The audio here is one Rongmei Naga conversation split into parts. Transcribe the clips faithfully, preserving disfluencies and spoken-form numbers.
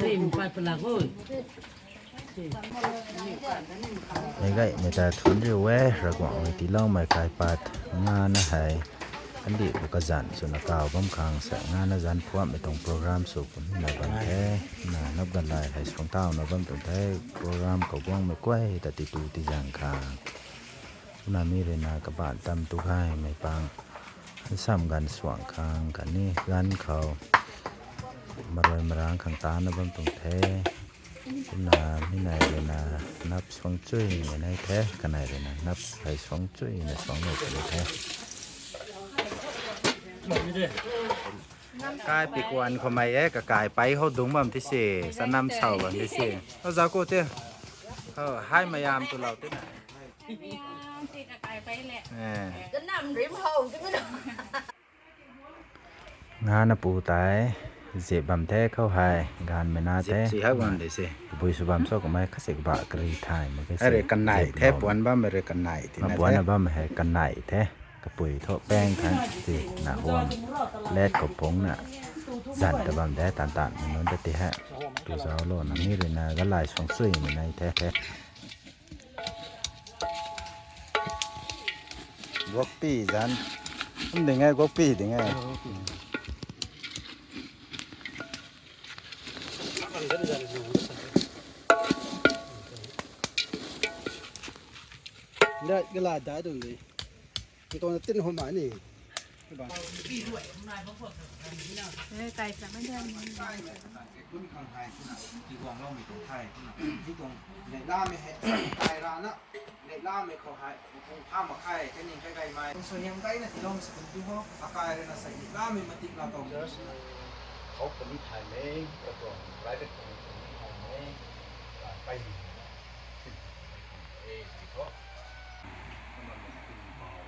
Rim pai palak oi. Mei gay mei ta thun riu e, Ravguangc rui tiiloumei kaipat ngana hei. Kandih bu kazanc swna kaw bam khang sa ngana zanc phuammei tuang program sw kumna bam the. Na nap ganlai hei suang tauna bam tuang the. Program khou guangmei kuay ta titu tizang khang. Kumna mi rui na kabaanc tam tu gaymei pang. Ansam ganv suang khang khatni ganv khou marui marang khang tana bam tuang the. Kumna mi nai rui na nap suang chuy nai the, kanei rui na nap hei suang chuy na suang lou puni the. Kai pi kuan khou mei e, kakai pei khou dungc bam ti se, sanam sau bam ti se. O zau ku te. O, hai mayam tu lou ti na. Hai mayam ti kakai pei le. Eh. Kanam rim hou ti na. Ngana pu tei, zip bam the khou hei, ganmei na the. Zip si hak bam de se. Bui sw bam so kamei khasik ba kari thay mak ke se. Are kanei the, puan bam, are kanei ti na the. Puan bam hei kanei the. Kapui thu peng khang ti na huam. Let khou phungna. Zan ta bam de tan tan mei nunc ta ti he. Tu zauclou na mi rui na galai suang suimei nai the the. Guakpi zan. Kum ding e, guakpi ding e. Ndat gala dai dun di. Ki tuang tin hom ai ni. Eh, kai sa man de. Kun khang hai kuna, ki guang lou mei tuang thai kuna. Ki tuang nei la mei hei, kai ra na, nei la mei khou hai, kung pha mak khe, kani kai kai mai. Suaihiam kai na tilou mei sw kun tu ho, akai rui na sa nei la mei matik la tuang. Church na, khou puni thai mei, ka tuang private puni puni thai mei, ka kai ni. Sin thai mei khang, eh, ti ho. Kaman na tin pau.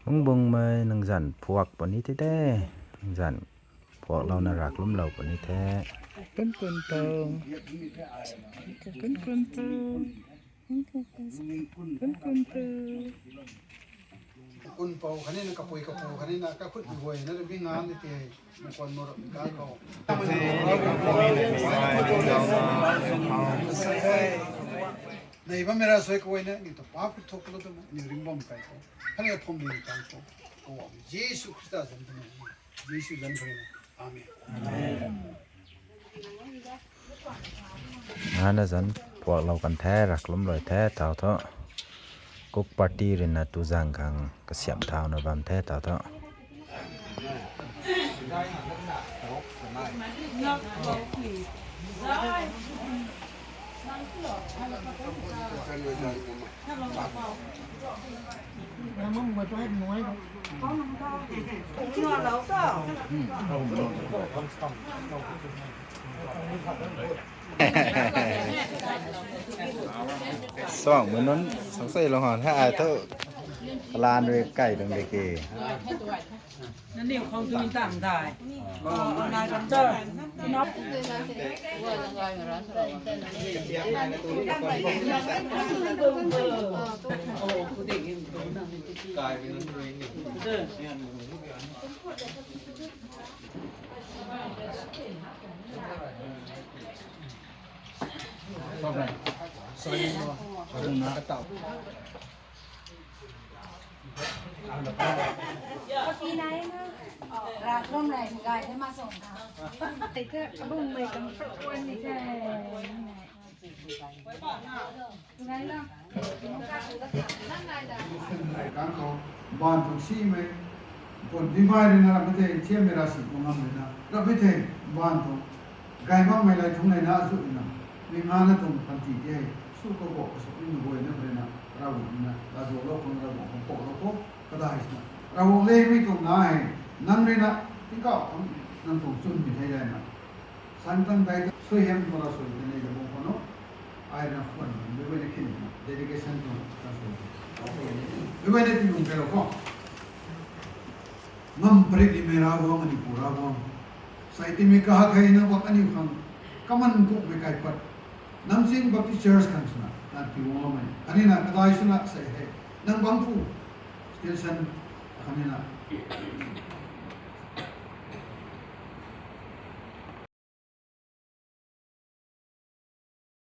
Bung bungmei nang zanc phuak puni ti te. Nang zanc phuaklouna raklumlou puni the. Kun kun pou. Kun kun pou. Kun kun pou. Kun pou khatni na kapui kapu khatni na kakhut kaguay na ri ngan di ti hei. Nei bammei ravsuai kaguayna ni tu paap thu thuk lou tu ni ringbam kai khou, khatni phwamling kai khou, Pu Jisu Khrista zanc twna, Jisu zanc twna. Amen. Ngana zanc phuaklou kan the, raklumlou the, tau thu. Cook party rui na tu zang khang kasiamh thauna bam the tau thu. Suang mei nunc, suang sei lou han, hei ai thu, kalan rui kai tuang de ki. Naniw khou dui tang dai. Kan khou, baan tuang simei, bun dimei rui na rap mei the, thiammei ra si tuang ngam rui na rap mei the, baan tuang, gay makmei lai thung lei na azu rui na, mi ngana tuang panty tei, su ka gok ka suk ni na guay na rui na, Ravguangc rui na, lazuaklou khang Ravguangc khang paklou khou, kadai sina, Ravguangc le mi tuang na hei, nang rui na, tingkauh khang, nang tuang chwn mi thei lai na. Sangtang dai ta suaihiam khou la sui tei nei da bam khou no. Ai na khwan mei guay na khin na dedication tuang ta sui. Mei guay na ti lung kai lou khou. Ngam parit ni mei Ravguangc, Manipur Ravguangc. Sai ti mei kahak hei na bak aniu khang. Kaman kuk mei kaipat. Namsing Baptist Church khang swna, nang pi guang lou mei. Khatni na kadai swna sai hei. Nang bangphu. Station, khatni na,